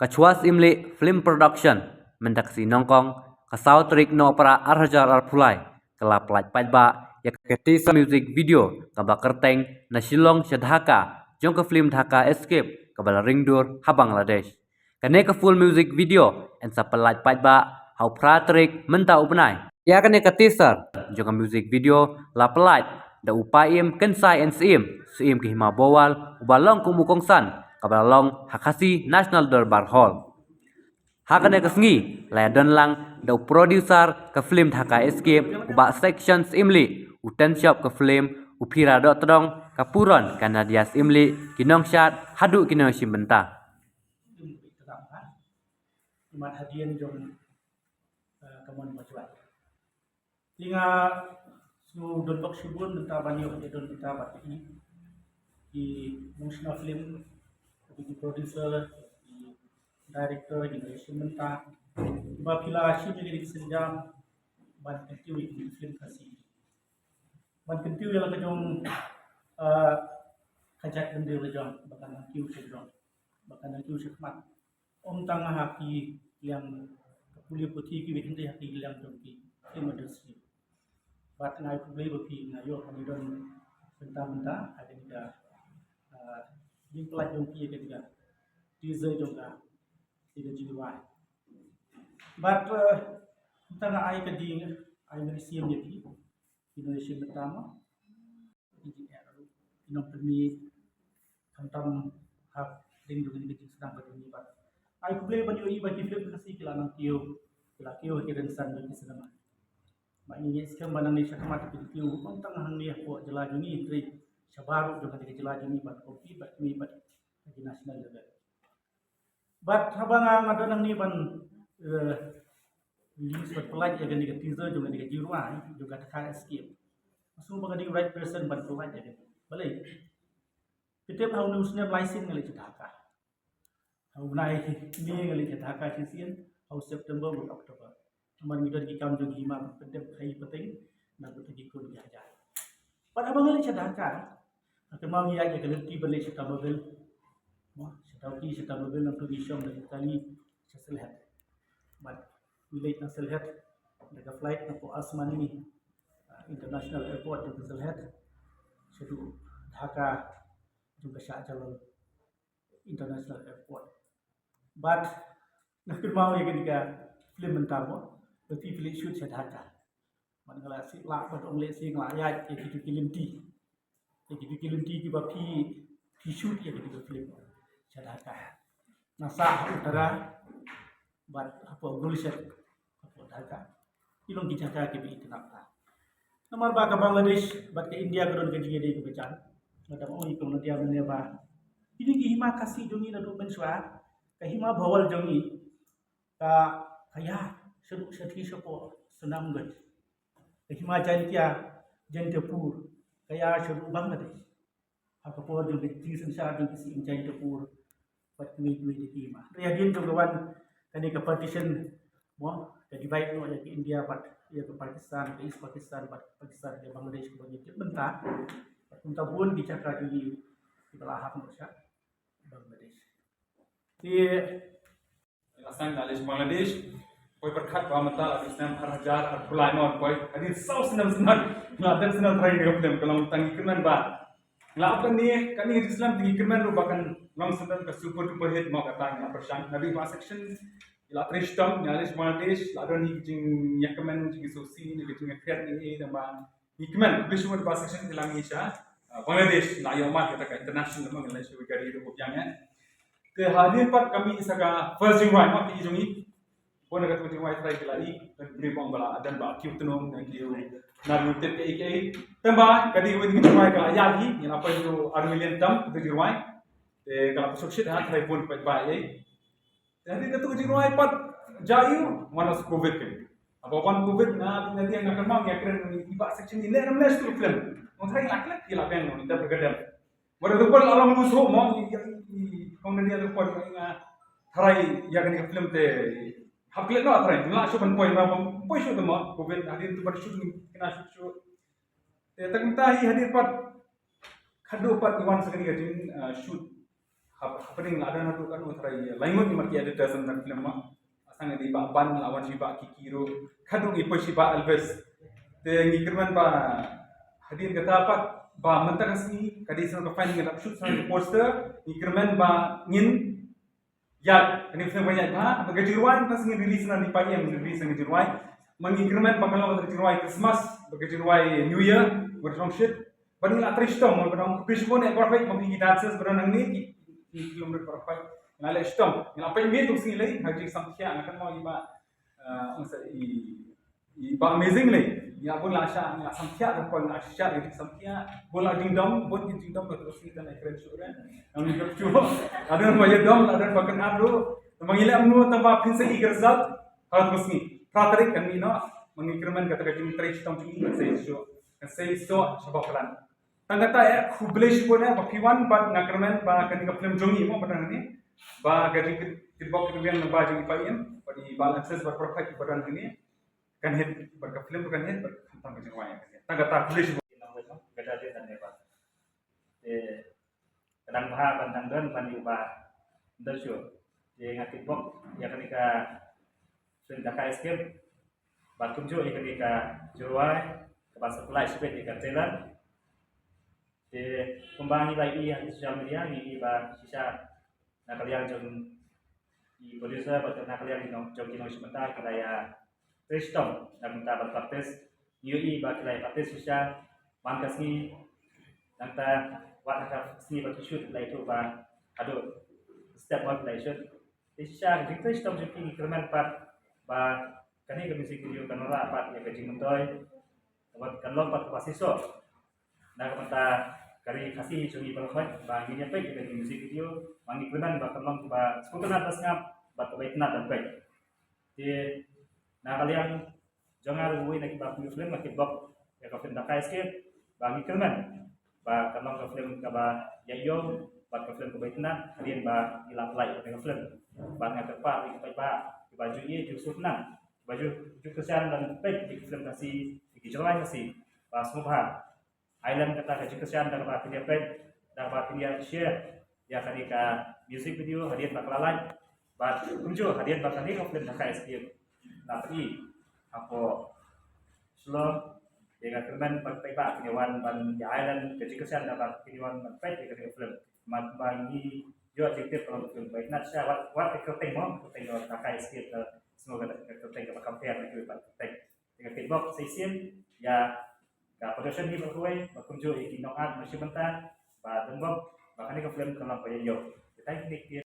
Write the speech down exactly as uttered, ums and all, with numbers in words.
Ka Chwas Imli Film Production mynta ka sngi Nyngkong, ka saw tarik Nohprah ar hajar arphew lai, ka la pyllait paidbah ïa ka teaser music video kaba kyrteng Na Shillong Sha Dhaka jong ka film Dhaka Escape kaba la ring dur ha Bangladesh. Kane ka full music video yn sa pyllait paidbah ha u phra tarik mynta u bnai. Ïa kane ka teaser jong ka music video la pyllait da u Paiem Kynsai N Syiem, Syiem ka Hima Bhowal, uba long kum u kongsan kaba la long ha Khasi National Durbar Hall. Ha kane ka sngi la ïadon lang da u producer ka film Dhaka Escape, u Bah Section Syimlieh, u ten shop ka film, u Phira Dohtdong, ka Puron, ka Nadia Syimlieh, ki nongshad haduh ki nongshim bynta. Imat hadien jong, eh, ka mon majwat. Te nga shu don bok shibun mynta ban ïoh ïa don mynta bad ki, ki nongshna film, ki producer, ki director, ki nongshim bynta. Ba phi la shim ïa ki sienjam ban kyntiew ïa ki film Khasi. Ban kyntiew ïa la ka jong, eh, ka jaitbynriew la jong, ba kan nang kiew sha jong, ba kan nang kiew sha khmat. Ym tang ha ki liang ka pule puthi kiwei hynrei ha ki liang jong ki film industry. Bad nga ai khublei ba phi nga ïoh ban don bynta bynta ha kane ka, ah, jingpyllait jong phi ha kane ka teaser jong ka, ka jingrwai. Bad, eh, mynta nga ai ka jing, ai mynsiem ïa phi. Ki nongshim bynta mo. Ki jingeh ruh. Ki nongpynmih khamtam ha ring jong kane ka jingsdang ka jong ngi bad ai khublei ban ïohi ba ki film Khasi ki la nang kiew, ki la kiew ha ki rynsan jong ki cinema. Ba ngi ngeit skhem ba nangne shakhmat ki kiew ym tang hangne hapoh jylla jong ngi hynrei shabar ruh jong kane ka jylla jong ngi ban compete bad kmie bad ha ki national level. Bad haba nga, nga don nangne ban, eh, release ban pyllait ïa kane ka teaser jong kane ka jingrwai jong ka Dhaka Escape. Nga sngew ba nga dei right person ban pyllait ïa kane. Balei? Phi tip ha une u snem lai sien nga leit sha Dhaka. Ha u bnai May nga leit sha Dhaka shisien, ha u September bad October. Namar ngi don ki kam jong ki hima ban pyndep khaii pateng na bynta ki khun ki hajar. Bad haba nga leit sha Dhaka, nga kynmaw ngi ïaid ïa ka lynti ban leit sha Tambabil. Mo, sha Dawki, sha Tambabil, nangta ngi shong da ka kali sha Sylhet. Bad ngi leit na Sylhet da ka flight napoh Asmani, ah, International Airport jong ka Sylhet shaduh Dhaka jong ka Shah Jalal International Airport. Bad nga kynmaw ïa kane ka film mynta mo, ba phi phi leit shoot sha Dhaka. Bad nga la sih lah bad ong lehse nga la ïaid ïa kito ki lynti. Ïa kito ki lynti kiba phi, phi shoot ïa kito ki film sha Dhaka. Nga sah ha Uttara bad hapoh Gulshan, hapoh Dhaka. Ki long ki jaka kiba itynnad. Namar ba ka Bangladesh bad ka India ka don ka jingïadei kaba jan. Nga dang ong ïa kong Nadia mynne ba kine ki hima Khasi jong ngi naduh mynshuwa, ka Hima Bhowal jong ngi ka, ka ïa shaduh shathie shapoh Sunamganj. Ka Hima Jaintia, Jaintiapur ka ïa shaduh Bangladesh. Ha ka por jong ka jingsynshar jong ki Syiem Jaintiapur bad kiwei kiwei de ki hima. Hynrei hadien jong ka wan kane ka partition mo, ka divide noh ïa ka India bad ïa ka Pakistan, ka East Pakistan bad Pakistan, ka Bangladesh kaba ngi tip mynta. Bad kumta bun ki jaka jong ngi kiba la hap noh sha Bangladesh. Te Nga sngewbha leit Bangladesh. Poi pyrkhat ba mynta la dep snem ar hajar arphew lai mo, poi hadien saw snem snem. Nga dep snem trai ne ka film ka long tang ngi kyrmen ba. Nga ap kane, kane ka film te ngi kyrmen ruh ba kan long snem ka super duper hit mo, kata nga pyrshang. Naduh ba section la trei shitom, nga leit Bangladesh, la don hi ka jingïakmen, jingïasngewsih, ne ka jingïakren ne, ne ba Ngi kmen, khublei shibun ba section ki la ngi sha, ah, Bangladesh, la ïoh mark kata ka international, ma ngi la shu gari ruh biang eh. Te hadien pat ka mih sa ka first jingrwai ma ki jong ngi. Bun na ka tu jingrwai trai ki la i, kan bri bong ba la adan ba ki u tnum, na ki u, na ki u tip ka i ka i. Tang ba, ka dei wei jingrwai ka la ïa hi, ngi la poi tu ar million tam, tu jingrwai. Te ka la pysuk shit ha, trai bun pat ba i. Te hadien katu ka jingrwai pat jia ïa u, wan u covid kan. Haba wan covid nga, nga dei nga kynmaw nga kren i ba section i leh nam leh shu film. Ngong tharai la klet ïa la biang ngi dep ka dem. Wat da pon la long news ho mo i, i, i, kong dei da pon nga tharai ïa kane ka film te hap klet noh tharai. Nga shu ban poi ma poi shu te mo covid hadien tu ban shu kena shu shu. Te tang ta hi hadien pat khadduh pat ngi wan sa kane ka jing, ah, shoot. hap-, hapdeng la don haduh katno, trai laingut ki marquee actors na ka film ma. Sa nga dei Bah Ban, la wan shi Bah Kiki ruh, ka dei i poi shi Bah Elvis. Te ngi kyrmen ba hadien kata pat ba mynta ka sngi ka dei shuh ka final, ngi dap shoot shuh ka poster, ngi kyrmen ba ngin ïaid, kane ka film ba ïaid bha, ba ka jingrwai mynta ka sngi release na dei pat ïa, release na ka jingrwai. Ma ngi kyrmen ba ka long ka jingrwai Christmas, ba ka jingrwai New Year, ba ka long shit. Ba ngi la trei shitom, ba dang khublei shibun ïa baroh ki dancers ba don hangne, ki, ki, ki lum baroh. Ngi la leh shitom, ngi la peit miet tu sngi lei, ha jingsngewthuh nga kan mo i ba, eh, ong sa i, i ba amazing lei. Ngi la bun la sha, ngi la sngewthuh da poi, ngi la sha, ngi sngewthuh. Bun la jingdom, bun ki jingdom ba tu sngi kan ai kren shuh re. Ngi dom shuh. Ada ba ïa dom, ada ba kan adu. Tang ba ngi leh mano tang ba phin sa i result. Ha tu sngi. Phra tarik kan mih noh, ma ngi kyrmen kata ka jingtrei shitom jong ngi kan sa i shuh. Kan sa i shuh sha ba plan. Tang kata ïa, khublei shibun ïa ba phi wan bad nga kyrmen ba kane ka film jong ngi mo ba dang hangne. Ba ka jingkit, kitbok kitweng na ba jong i Paiem, bad i Bah Alexis bad baroh ki ba dang hangne. Kan hit, bad ka film kan hit, bad khamtam ka jingrwai kan hit. Tang kata khublei shibun. Ka dei dei kan dei ba. Te ka dang bha ban dang don ban ïoh ba. Ndar shuh. Te nga kitbok ïa kane ka film Dhaka Escape. Bad kumjuh ïa kane ka jingrwai kaba sa pynlait shibit ïa ka trailer. Te kumba ngi la ïohi ha social media, ngi ïohi ba shisha na ka liang jong i producer bad na ka liang jong, jong ki nongshim bynta ki la ïa trei shitom na ka bynta ban practice. Ngi ïohi ba ki la ïa practice shisha man ka sngi, nangta wat ha ka sngi ba ki shoot ki la ïathuh ba haduh step one ki la ïa shoot. Te shisha ka jingtrei shitom jong ki, ngi kyrmen pat ba kane ka music video kan wanrah pat ïa ka jingmyntoi, bad kan long pat kaba shisha na ka bynta ka ri Khasi jong ngi baroh, ba ngin ïa peit ïa ka music video, ba ngi kyrmen ba kan long kaba sngewtynnat ban sngap bad kaba itynnat ban peit. Te na ka liang jong nga ruh uwei na kiba pynïoh film, nga kitbok ïa ka film Dhaka Escape, ba ngi kyrmen ba kan long ka film kaba ïaid ïoh bad ka film kaba itynnat hadien ba ngi la pynlait ïa ka film. Bad nga kyrpad ïa ki paidbah kiba ju ïeit ju sngewtynnat, ba ju, ju kyrshan ban peit ïa ki film Khasi, ïa ki jingrwai Khasi, ba sngewbha ai lem kata ka jingkyrshan da kaba phin ïa peit, da kaba phin ïa share ïa kane ka music video hadien ba ka la lait. Bad kumjuh hadien ba kane ka film Dhaka Escape la plie hapoh Shillong, te nga kyrmen ba peit ba phin ïa wan ban ïa ai lem ka jingkyrshan da ba phin ïa wan ban peit ïa kane ka film. Namar ba ngi ïoh jingtip ka long ka film ba itynnat shisha, wat, wat ka kyrteng mo, kyrteng Dhaka Escape, ka sngew ka, ka kyrteng kaba compare na kiwei pat ki kyrteng. Te nga kitbok sa shisien ïa ka production hi baroh kawei, bad kumjuh ïa ki nongakt nongshim bynta ba don bok ba kane ka film kan long kaba ïaid ïoh. Te tang kine ki